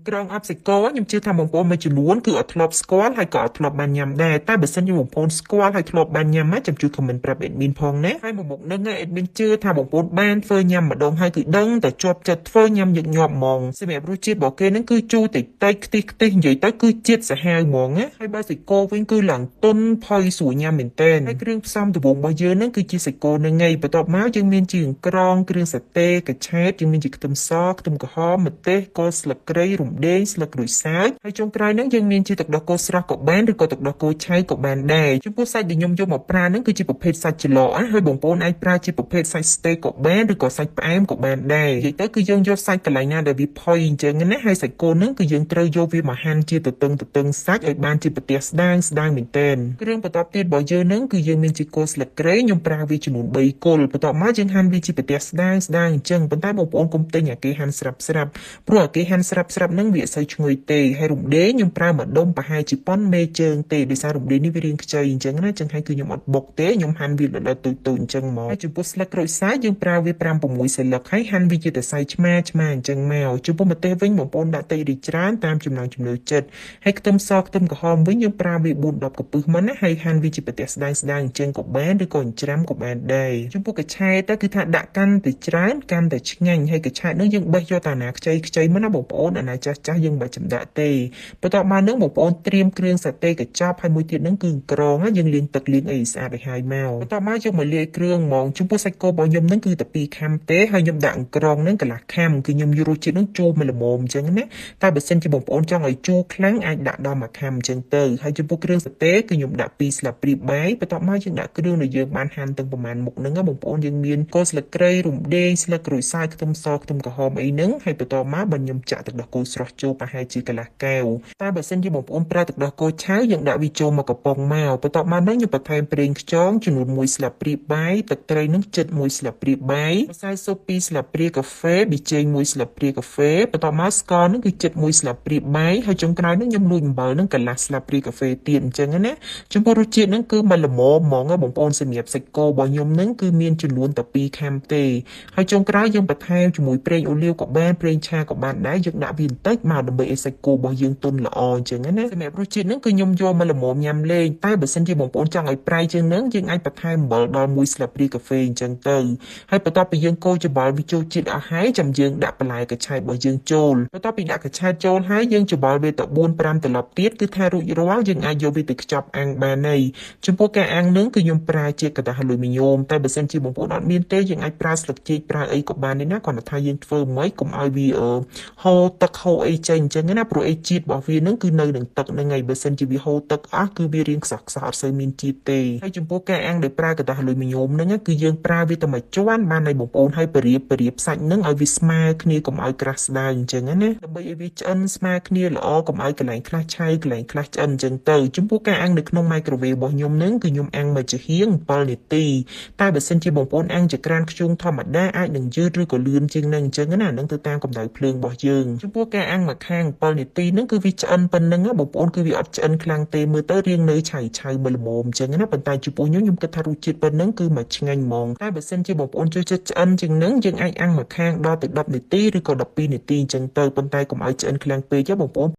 ក្រងអប់សាច់គោខ្ញុំជឿថាបងប្អូនមួយចំនួនគឺអត់ធ្លាប់ស្គាល់ហើយក៏អត់ធ្លាប់បានញ៉ាំដែរតែបើសិនជាបងប្អូនស្គាល់ហើយធ្លាប់បានញ៉ាំណាចាំជួយ comment ប្រាប់ admin ផងណាហើយមួយមុខនឹង admin ជឿថាបងប្អូនបានធ្វើញ៉ាំម្ដងហើយគឺដឹងតែជាប់ចិត្តធ្វើញ៉ាំញឹកញាប់ហ្មងសម្រាប់រសជាតិរបស់គេនឹងគឺជូរតិចតិចខ្ទិះខ្ទិះនិយាយទៅគឺជាតិសាហាវហ្មងណាហើយបើសាច់គោវិញគឺឡើងទន់ផុយស្រួលញ៉ាំមែនទែនហើយគ្រឿងផ្សំដំបូងរបស់យើងនឹងគឺជាសាច់គោនឹងឯងបន្ទាប់មកយើងមានជាក្រងគ្រឿងសាតេកញ្ឆេតយើងមានជាខ្ទឹមសខ្ទឹមក្រហមម្ទេសគល់ស្លឹកគ្រៃរំដេងស្លឹកក្រូចសើចហើយចុងក្រោយហ្នឹងយើងមានជាទឹកដោះគោស្រស់ក៏បានឬក៏ទឹកដោះគោឆៅក៏បានដែរចំពោះសាច់ដែលខ្ញុំយកមកប្រើហ្នឹងគឺជាប្រភេទសាច់ច្រឡកហើយបងប្អូនអាចប្រើជាប្រភេទសាច់ស្តេកក៏បានឬក៏សាច់ផ្អែមក៏បានដែរនិយាយទៅគឺយើងយកសាច់កន្លែងណាដែលវាផុយអញ្ចឹងណាហើយសាច់គោហ្នឹងគឺយើងត្រូវយកវាមកហាន់ជាទទឹងទទឹងសាច់ឲ្យបានជាប្រទេសស្ដាងស្ដាងមែនទែនគ្រឿងបន្ទាប់ទៀតរបស់យើងហ្នឹងគឺយើងមានជាគល់ស្លឹកគ្រៃខ្ញុំប្រើវាចំនួន3គល់បន្ទាប់មកយើងហាន់វាជាប្រទេសស្ដាងស្ដាងអញ្ចឹងប៉ុន្តែបងប្អូនកុំទិញអាគេហាន់ស្រាប់ស្រាប់ព្រោះអាគេហាន់ស្រាប់ស្រាប់ហ្នឹងវាអត់សូវឈ្ងុយទេហើយរំដេងខ្ញុំប្រើមួយដុំប្រហែលជាប៉ុនមេជើងទេដោយសាររំដេងនេះវារាងខ្ចីអញ្ចឹងណាចឹងហើយគឺខ្ញុំអត់បុកទេខ្ញុំហាន់វាដល់ទូចទូចអញ្ចឹងមកហើយចំពោះស្លឹកក្រូចសើចយើងប្រើវា5 6សន្លឹកហើយហាន់វាជាសរសៃឆ្មាឆ្មាអញ្ចឹងមកចំពោះម្ទេសវិញបងប្អូនដាក់តិចឬច្រើនតាមចំណង់ចំណូលចិត្តហើយខ្ទឹមសខ្ទឹមក្រហមវិញយើងប្រើវា4 10កពឹសមកណាហើយហាន់វាជាប្រទេសស្ដាងស្ដាងអញ្ចឹងក៏បានឬក៏ច្រាំក៏បានដែរចំពោះកញ្ឆែតទៅគឺថាដាក់កាន់តែច្រើនកាន់តែឆ្ងាញ់ហើយកញ្ឆែតនឹងយើងបេះយកតាណាខ្ចីខ្ចីមកណាបងប្អូនអាណាចាស់ចាស់យើងមិនបាច់ចំដាក់ទេបន្ទាប់មកនឹងបងប្អូនត្រៀមគ្រឿងសាតេកញ្ចប់ហើយមួយទៀតនឹងគឺក្រងយើងលាងទឹកលាងអីស្អាតឲ្យហើយមកបន្ទាប់មកយកមកលាយគ្រឿងហ្មងចំពោះសាច់គោរបស់ខ្ញុំនឹងគឺតែ2ខាំទេហើយខ្ញុំដាក់ក្រងនឹងកន្លះខាំគឺខ្ញុំយករសជាតិនឹងជូរមួយល្មមអញ្ចឹងណាតែបើសិនជាបងប្អូនចង់ឲ្យជូរខ្លាំងអាចដាក់ដល់មួយខាំអញ្ចឹងទៅហើយចំពោះគ្រឿងសាតេគឺខ្ញុំដាក់2ស្លាបព្រាបាយបន្ទាប់មកយើងដាក់គ្រឿងដែលយើងបានហាន់ទាំងប្រមាណមុខហ្នឹងបងប្អូនយើងមានកស្លឹកគ្រៃរំដេងស្លឹកក្រូចសើចខ្ទឹមសខ្ទឹមក្រហមអីហ្នឹងហើយបន្ទាប់មកបើខ្ញុំចាក់ទឹកដោះគោស្រស់ចូលប្រហែលជាកន្លះកែវតែបើសិនជាបងប្អូនប្រើទឹកដោះគោឆៅយើងដាក់វាចូលមកកំប៉ុងមកបន្ទាប់មកហ្នឹងខ្ញុំបន្ថែមប្រេងខ្យងចំនួន1ស្លាបព្រាបាយទឹកត្រីនឹងជិត1ស្លាបព្រាបាយម្សៅស៊ុប2ស្លាបព្រាកាហ្វេប៊ីចេង1ស្លាបព្រាកាហ្វេបន្ទាប់មកស្ករហ្នឹងគឺជិត1ស្លាបព្រាបាយហើយចុងក្រោយហ្នឹងខ្ញុំលួចអំបិលហ្នឹងកន្លះស្លាបព្រាកាហ្វេទៀតអញ្ចឹងណាចំពោះរសជាតិហ្នឹងគឺមិនល្មមហ្មងបងប្អូនសម្រាប់សាច់គោរបស់ខ្ញុំហ្នឹងគឺមានចំនួនតែ2ខាំទេហើយចុងក្រោយយើងបន្ថែមជាមួយប្រេងអូលីវក៏បានប្រេងឆាក៏បានដែរយើងដាក់វាបន្តិចមកដើម្បីឲ្យសាច់គោរបស់យើងទន់ល្អអញ្ចឹងណាសម្រាប់រសជាតិហ្នឹងគឺខ្ញុំយកមកល្មមញ៉ាំលេងតែបើសិនជាបងប្អូនចង់ឲ្យប្រៃជាងហ្នឹងយើងអាចបន្ថែមអំបិលដល់1ស្លាបព្រាកាហ្វេអញ្ចឹងទៅហើយបន្ទាប់ពីយើងកូរច្របល់វាចូលជាតិអស់ហើយចាំយើងដាក់បន្លែកញ្ឆែតរបស់យើងចូលបន្ទាប់ពីដាក់កញ្ឆែតចូលហើយយើងច្របល់វាទៅ4 5ត្រឡប់ទៀតគឺថារួចរាល់យើងអាចយកវាទៅខ្ចប់អាំងបានហើយចំពោះការអាំងនឹងគឺខ្ញុំប្រើជាក្រដាសអាលុយមីញ៉ូមតែបើសិនជាបងប្អូនអត់មានទេយើងអាចប្រើស្លឹកចេកប្រើអីក៏បានដែរណាគ្រាន់តែថាយើងធ្វើម៉េចកុំឲ្យវាហូរទឹកហូរអីចេញអញ្ចឹងណាព្រោះអីជាតិរបស់វានឹងគឺនៅនឹងទឹកហ្នឹងហើយបើសិនជាវាហូរទឹកអស់គឺវារាងខ្សោះខ្សោះអត់សូវមានជាតិទេហើយចំពោះការអាំងដោយប្រើក្រដាសអាលុយមីញ៉ូមហ្នឹងគឺយើងប្រើវាតែមួយជាន់បានហើយបងប្អូនហើយបរៀបសាច់ហ្នឹងឲ្យវាស្មើគ្នាកុំឲ្យក្រាស់ស្ដើងអញ្ចឹងណាដើម្បីឲ្យវាឆ្អិនស្មើគ្នាល្អកុំឲ្យកន្លែងខ្លះឆៅកន្លែងខ្លះឆ្អិនអញ្ចឹងទៅចំពោះការអាំងនៅក្នុង microwave របស់ខ្ញុំហ្នឹងគឺខ្ញុំអាំងមួយចំហៀង7នាទីតែបើសិនជាបងប្អូនអាំងចក្រានខ្ជុងធម្មតាអាចនឹងយឺតឬក៏លឿនជាងនឹងអញ្ចឹងណានឹងទៅតាមកម្ដៅភ្លើងរបស់យើងចំពោះការអាំងមួយខាង7នាទីហ្នឹងគឺវាឆ្អិនប៉ុណ្ណឹងបងប្អូនគឺវាអត់ឆ្អិនខ្លាំងទេមើលទៅរាងនៅឆៅឆៅមើលល្មមអញ្ចឹងណាប៉ុន្តែចំពោះខ្ញុំគិតថារសជាតិប៉ុណ្ណឹងគឺមកឆ្ងាញ់ហ្មងតែបើសិនជាបងប្អូនចូលចិត្តឆ្អិនជាងនឹងយើងអាចអាំងមួយខាងដល់ទៅ10នាទីឬក៏12នាទីអញ្ចឹងទៅប៉ុន្តែកុំឲ្យឆ្អិនខ្លាំងពេកទេបងប្អូន។